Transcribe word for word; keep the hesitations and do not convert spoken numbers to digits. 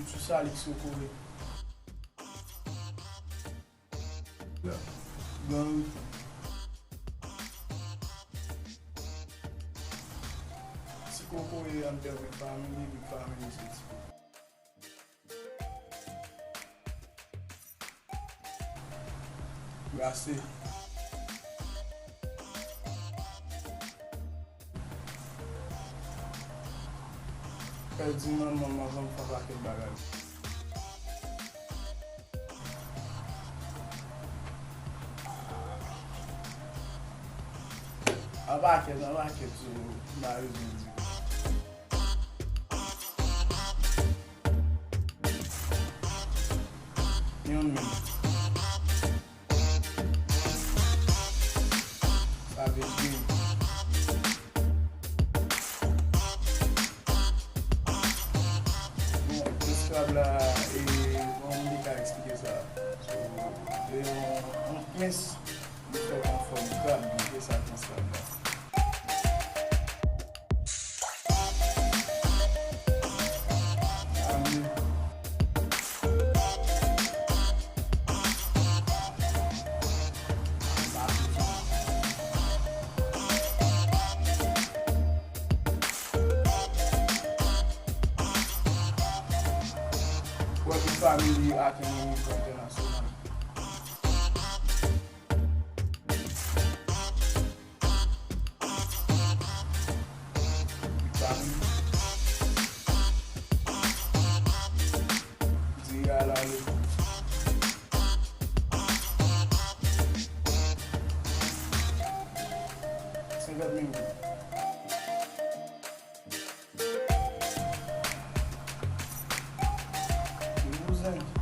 Sou sa li sou kouri. Gang. Ti kokoye ann fè big family, big family se ti kokoye. Brase. Pèdi manman m anvan m fè pakèt bagay. An pakèt, an pakèt, so, m pa bezwen di. Youn menm. Sa vle di, bon, eskrab la, e, bon, m te ka eksplike sa. So, e yon, yon pyès, li fèt an fòm krab, li fè sa konsa la. Amen. Wè ki family ak yon nivo entènasyonal. Di a la le. Senkant mil goud. Li bouzen.